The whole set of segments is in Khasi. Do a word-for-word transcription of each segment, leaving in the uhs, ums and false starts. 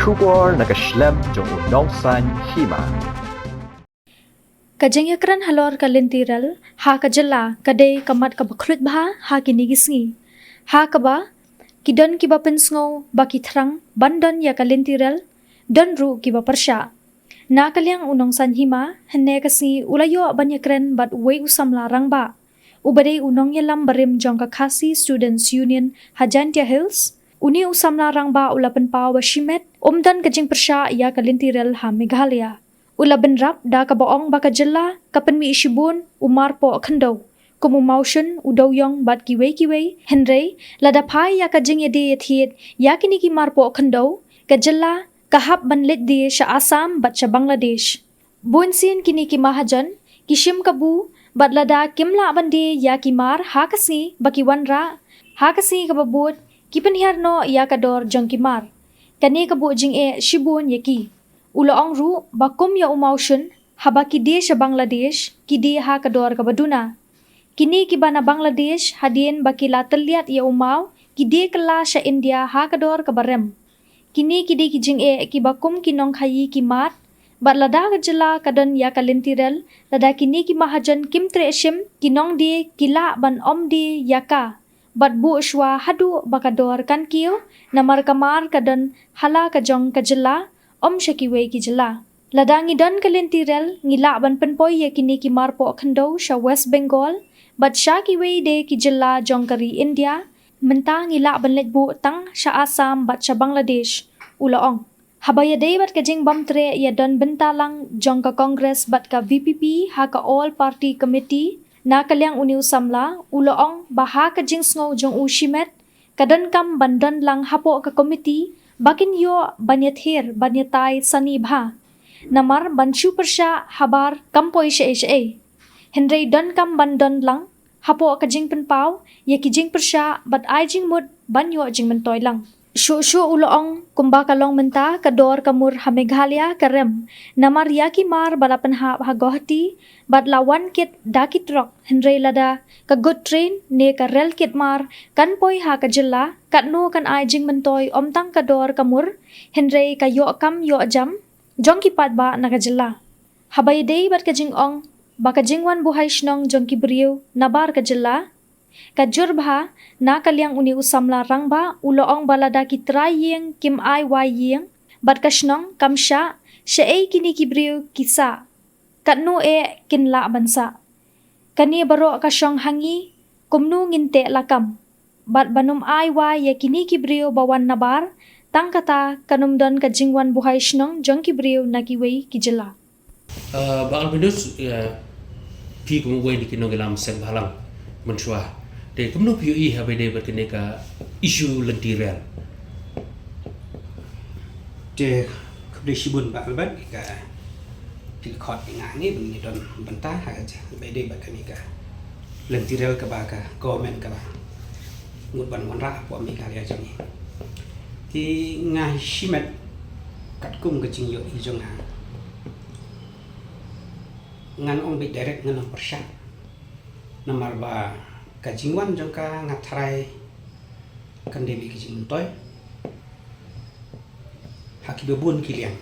Khubor na ka shlem jong u nongsaiñ hima. Ka jingïakren halor ka lynti rel ha ka jylla ka dei ka mat kaba khluit bha ha kine ki sngi. Ha kaba ki don kiba pynsngew ba ki thrang ban don ïa ka lynti rel, don ruh kiba pyrshah. Na ka liang u nongsaiñ hima, hynne ka sngi u la ïoh ban ïakren bad uwei u samla rangbah, uba dei u nongïalam barim jong ka Khasi Students Union ha Jaintia Hills. Une u samla rangbah u la pynpaw ba shimet um don ka jingpyrshah ïa ka lynti rel ha Meghalaya. U la bynrap da kaba ong ba ka jylla ka pynmih shibun u marpoh khyndew, kum u mawshun, u dewiong bad kiwei kiwei, hynrei lada phai ïa ka jingïadie ïathied ïa kine ki marpoh khyndew, ka jylla ka hap ban leit die sha Assam bad sha Bangladesh. Bunsien kine ki mahajon ki shim kabu, bad lada kim lah ban die ïa ki mar ha ka sngi ba ki wanrah, ha ka sngi kaba bud ki pynhiar noh ïa ka dor jong ki mar. Kane ka buh jingeh shibun ïa ki. U la ong ruh ba kum ïa u mawshun, haba ki die sha Bangladesh, ki die ha ka dor kaba duna. Kine kiba na Bangladesh, hadien ba ki la tylliat ïa u maw, ki die kylla sha India ha ka dor kaba rem. Kine ki dei ki jingeh kiba kum ki nongkhaïi ki mad, bad lada ka jylla ka don ïa ka lynti rel, lada kine ki mahajon kim treh shim, ki nongdie ki lah ban ym die ïa ka bad buh shuwa haduh ba ka dor kan kiew, namar ka mar ka don ha la ka jong ka jylla, ym sha kiwei ki jylla. Lada ngi don ka lynti rel, ngi lah ban pynpoi ïa kine ki marpoh khyndew sha West Bengal bad sha kiwei de ki jylla jong ka ri India. Mynta ngi lah ban leit buh tang sha Assam bad sha Bangladesh, u la ong. Haba ïadei bad ka jingbym treh ïadon bynta lang jong ka Congress bad ka V P P ha ka All Party Committee, na ka liang une u samla u la ong ba ha ka jingsngew jong u shimet ka donkam ban don lang hapoh ka komiti ba kin ïoh ban ïathir ban ïatai sani bha, namar ban shu pyrshah habar kam poi shaei shaei. Hynrei donkam ban don lang hapoh ka jingpynpaw ïa ki jingpyrshah bad ai jingmut ban ïoh jingmyntoi lang. Shuh shuh u la ong, kumba ka long mynta, ka dor ka mur ha Meghalaya ka rem, namar ïa ki mar ba la pynhap ha Guwahati bad la wan kit da ki trok, hynrei lada ka good train ne ka rel kit mar kan poi ha ka jylla, katno kan ai jingmyntoi ym tang ka dor ka mur, hynrei ka ïoh kam ïoh jam jong ki paidbah na ka jylla. Haba ïadei bad ka jingong ba ka jingwan buhai shnong jong ki briew nabar ka jylla, ka jur bha, na ka liang une u samla rangbah u la ong ba lada ki trai ïing kim ai wai ïing bad ka shnong kam shah, shaei kine ki briew ki sah, katno eh kin lah ban sah. Kane baroh ka shong ha ngi, kumno ngin teh lakam bad ban ym ai wai ïa kine ki briew ba wan nabar, tang kata kan ym don ka jingwan buhai shnong jong ki briew na kiwei ki jylla. Uh, ba Albinus, uh, phi kum uwei na ki nongïalam seng bhalang mynshuwa, te kumno phi ïohi haba ïadei bad kane ka issue lynti rel? Te khublei shibun Bah Albert, ka phi la khot ïa nga hangne ban ngi don bynta ha ka jingïadei bad kane ka lynti rel kaba ka government ka la mut ban wanrah hapoh Meghalaya jong ngi. Te nga shimet katkum ka jingïohi jong nga, ngan ong beit direct, ngan ong pyrshah. Namar ba ka jingwan jong ka nga tharai kan dei beit ka jingmyntoi ha kiba bun ki liang.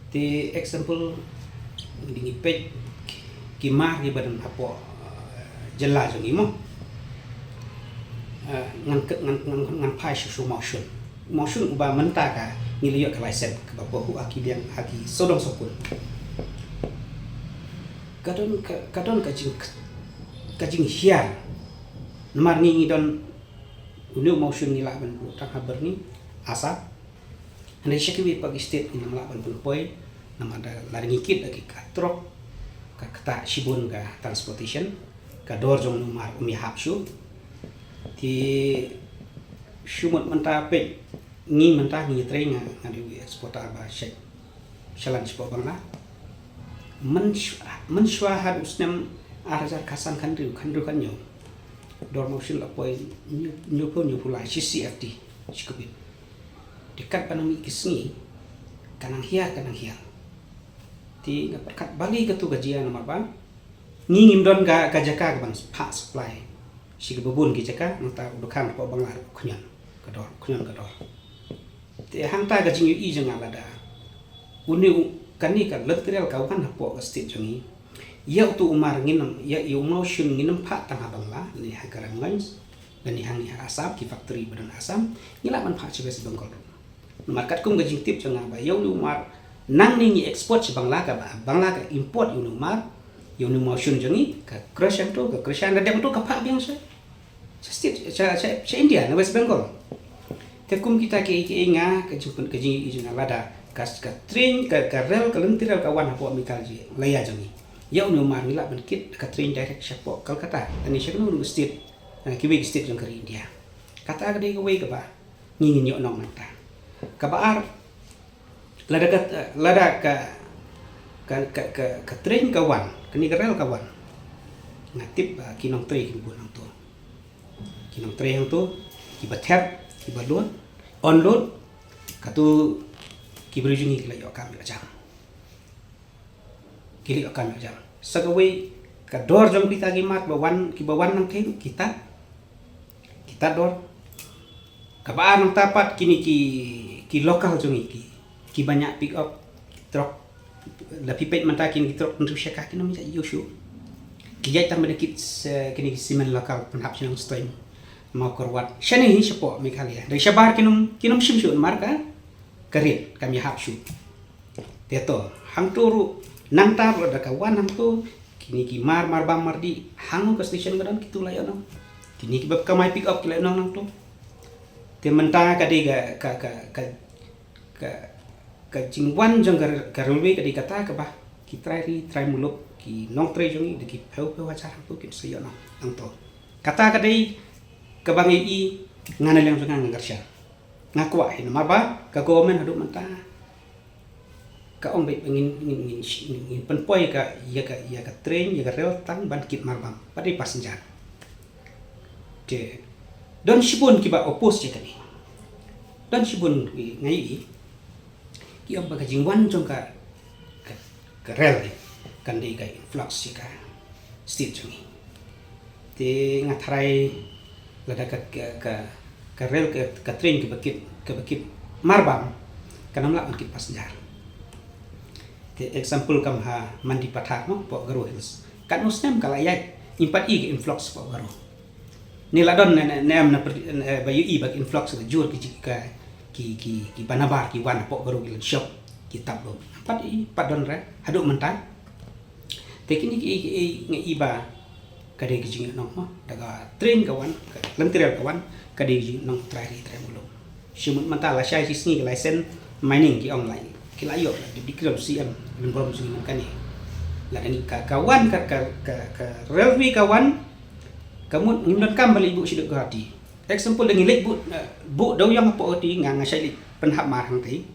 Te example, ngi peit ki mar kiba don hapoh, uh, jylla jong ngi mo. Uh, ngan, ngan, ngan, ngan phai shuh shuh u mawshun. U mawshun uba mynta ka ngi la ïoh ka license kaba pynhuh ha ki liang, ha ki sawdong sawkun. Ka don ka, ka don ka jing, ka jinghiar. Namar ngi, ngi don une u mawshun ngi lah ban buh tang ha Byrni, Assam. Hynrei sha kiwei pat ki state ngim lah ban pynpoi, namar da lada ngi kit da ki ka trok, ka ktah shibun ka transportation, ka dor jong une u mar um ïahap shuh. Te shu mut mynta peit, ngi mynta ngi trei, nga, nga dei u exporter ba shait shalan shapoh Bangla. Myn, mynshuwa haduh u snem ar hajar khatsan khathynriew, khathynriew khathynñiew, dor mawshun la poi hynñiewphew, hynñiewphew lai shi C F T, shi kbit. Te katba nang mih ki sngi ka nang hiar, ka nang hiar. Te nga pyrkhat balei katu ka jia, namar ba ngi ngim don ka, ka jaka kaban phah supply sha kiba bun ki jaka, nangta u dukhan hapoh Bangla u khñiot ka dor, khñiot ka dor. Te hangta ka jingïohi jong nga lada une u, kane ka lynti rel ka wan hapoh ka state jong ngi, ïa utu u mar ngin ym, ïa, ïa u mawshun ngin ym phah tang ha Bangla ne ha Karimganj, lane hangne ha Assam, ki factory ba don Assam, ngi lah ban phah sha West Bengal ruh. Namar katkum ka jingtip jong nga ba ïa une u mar nangne ngi export sha Bangla, kaba Bangla ka import ïa une u mar, ïa une u mawshun jong ngi, ka crush hangto, ka crush hangto, ka phah biang sha sha state, sha, sha, sha India, na West Bengal. Te kum kita kiei kiei, nga ka jingpyn, ka jingïohi jong nga lada ka, ka train, ka, ka rel, ka lynti rel ka wan hapoh Meghalaya jong ngi, ïa une u mar ngi lah ban kit ka train direct shapoh Kolkata lane sha kano kano ka state, eh, kiwei ki state jong ka ri India. Kata ka dei kawei kaba ngi ngin ïoh nong nangta. Kaba ar, lada ka, lada ka, ka, ka, ka, ka train ka wan, kane ka rel ka wan, nga tip ba ki nongtrei kin bun hangto. Ki nongtrei hangto, kiba thep, kiba load, unload, kato ki briew jong ngi ki la ïoh kam ïoh jam. Ki la ïoh kam ïoh jam. Sa kawei, ka dor jong kita ki mar ba wan, kiba wan nangthei, kita, kita dor. Kaba ar nangta pat kine ki, ki local jong ngi ki, kiba ñiah pick up truck. La phi peit mynta kine ki truck Hynriewshaka kin ym ïaid shuh. Ki ïaid tang ban da kit, eh, kine ki cement local pynhap sha Nongstoiñ, Mawkyrwat, shane hi shapoh Meghalaya. Dei shabar kin ym, kin ym shim shuh namar ka, ka rate kam ïahap shuh. Te to, hangto ruh, nangta ruh lada ka wan hangto, kine ki mar, marbam, mardih, hangne ka station ka don, kito la ïoh nong. Kine kiba kamai pick up ki la ïoh nong nangto. Te mynta ka dei ka, ka, ka, ka, ka, ka jingwan jong ka, ka railway ka dei kata kaba ki trai ri, trai muluk, ki nongtrei jong ngi, da ki phew phew hajar hangto kin sa ïoh nong nangto. Kata ka dei kaba ngi i, nga na liang jong nga nga kyrshan. Nga kwah hi namar ba ka government haduh mynta ka ong ba ngin, ngin, ngin, ngin, ngin pynpoi ka, ïa ka, ïa ka train, ïa ka rel tang ban kit marbam, pat dei passenger. Te don shibun kiba oppose ïa kane. Don shibun ki, nga i, ki ong ba ka jingwan jong ka, ka, ka rel kan dei ka influx ïa ka state jong ngi. Te nga tharai lada ka, ka, ka, ka rel, ka, ka train kaba kit, kaba kit marbam, kan ym lah ban kit passenger. Te example kam ha Mandipathar mo, hapoh Garo Hills. Katno snem ka la ïaid, ngim pat i ka influx hapoh Garo. Ni la don ne, ne, ne em na per-, ne, ba ïohi ba ka influx ka jur ki, ki, ka, ki, ki, kiba nabar ki wan hapoh Garo ki leit shop, ki tap lum. Pat i, pat don re, haduh mynta. Te kine kiei kiei nga i ba ka dei ka jingïohnong mo, da ka train ka wan, ka lynti rel ka wan, ka dei ka jingïohnong trai ri trai muluk. Shu mut mynta lashai shisngi ka license mining ki ong lai, ki la ïoh, la Deputy Krem, C M, lem burom shisngi man kane. Lada ngi ka, ka wan ka, ka, ka, ka railway ka wan, ka mut ngim donkam ban leit buh sha Guwahati. Example, da ngi leit buh, eh, buh Dewiong hapoh Guwahati, nga, nga shait leit pynhap mar hangtei.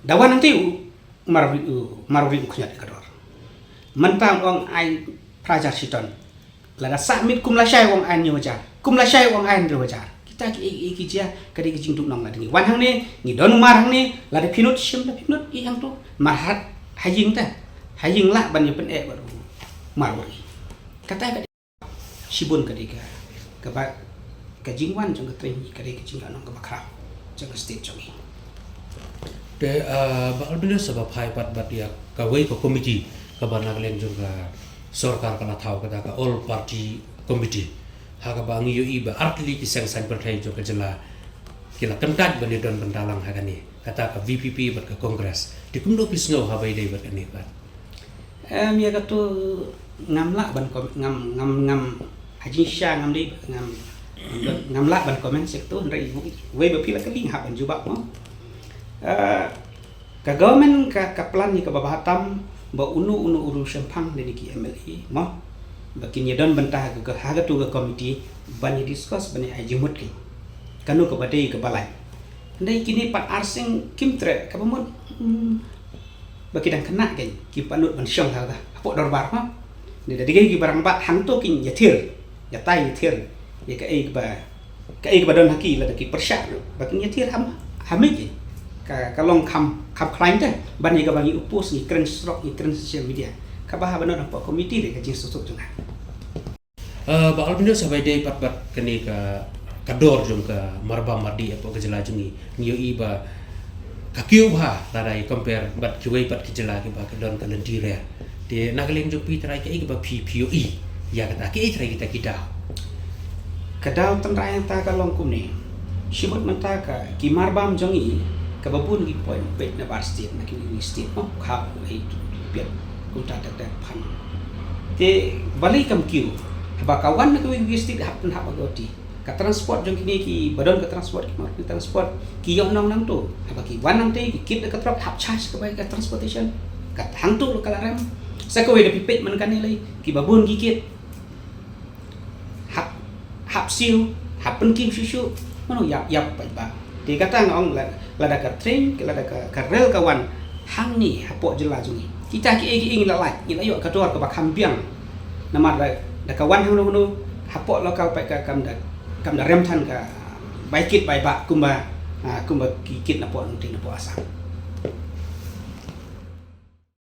Da wan hangtei u, mar u, mar u ri u khñiot ïa ka dor. Mynta u ong ai phra hajar shitom. Lada sah miet kum lashai u ong ai hynñiew hajar. Kum lashai u ong ai hynriew hajar. Kita kiei kiei ki jia ka dei ka jingduhnong. Lada ngi wan hangne, ngi don u mar hangne, lada phi nud shim, lada phi nud ïeh hangto. Mar ha, ha ïing te, ha ïing lah ban ïa pyneh bad u mar u ri. Kata ka dei shibun ka dei ka, kaba, ka jingwan jong ka train ka dei ka jingïohnong kaba khraw jong ka state jong ngi. Te, ah, Bah Albinos, haba phai pat bad ïa kawei ka komiti kaba na ka liang jong ka sorkar ka la thaw, kata ka All Party Committee, ha kaba ngi ïohi ba artylli ki seng saiñ pyrthei jong ka jylla ki la kyntait ban ïa don bynta lang ha kane, kata ka V P P bad ka Congress. Te kumno phi sngew haba ïadei bad kane pat? Em, ïa kato ngam lah ban kom-, ngam, ngam, ngam, ha jingshisha ngam dei, ngam, ngam, ngam lah ban comment sha kato, hynrei wei ba phi la kylli nga hap ban jubab mo. Eh, ka government ka, ka plan ïa kaba bha tam ba uno uno u riewshemphang lane ki M L A mo, ba kin ïa don bynta ha ka, ha kato ka committee ban ïa discuss, ban ïa ai jingmut ki kano kaba dei kaba lait. Hynrei kine pat arsien kim treh, kaba mut, hmm, ba ki dang khynnah kein, kim pat nud ban shong ha, hapoh dorbar mo. Ngi da dei kiba rangbah hangto kin ïathir, ïatai ïathir ïa kaei kaba, kaei kaba don ha ki, lada ki pyrshah ruh ba kin ïathir ha, ha miej. Ka, ka long kham, kham khlaiñ te ban ïa kaba ngi oppose, ngi kren surok, ngi kren social media. Kaba haba nud hapoh committee te ka jingsuk suk jong nga. Eh, Bah Albinos, haba ïadei pat bad kane ka ka dor jong ka marbam mardi hapoh ka jylla jong ngi. Ngi ïohi ba ka kiew bha lada ïa compare bad kiwei pat ki jylla kiba ka don ka lynti riat. Te na ka liang jong phi trai kaei kaba phi phi ïohi ïa kata, kaei trai kita ki daw? Ka daw tynrai hangta ka long kumne. Shibun mynta ka ki marbam jong ngi kaba bun ki poi peit na bar state, na kine ki state mo, kha ei tu piat kumta tak tak phan. Te balei kam kiew? Haba ka wan na kawei ka state hap hap ka oti. Ka transport jong kine kiba don ka transport, ki mar ki transport, ki ïoh nong nangto. Haba ki wan nangte, ki kit da ka truck, hap charge ka bai ka transportation. Ka hangto ka la rem. Sa kawei da phi peit man kane lei, kiba bun ki kit. Hap hap siew, hap pynkim shuh shuh. Mano ïap ïap paidbah. Te kata nga ong la, lada ka train, lada ka, ka rel ka wan hangne hapoh jylla jong ngi, kita kiei kiei ngi la lait, ngi la ïoh ka dor kaba kham biang. Namar da, da ka wan hangno hangno, hapoh local pat ka kam da, kam da rem than ka bai kit bai bah kumba, ah, kumba ki kit napoh nongtei napoh Assam.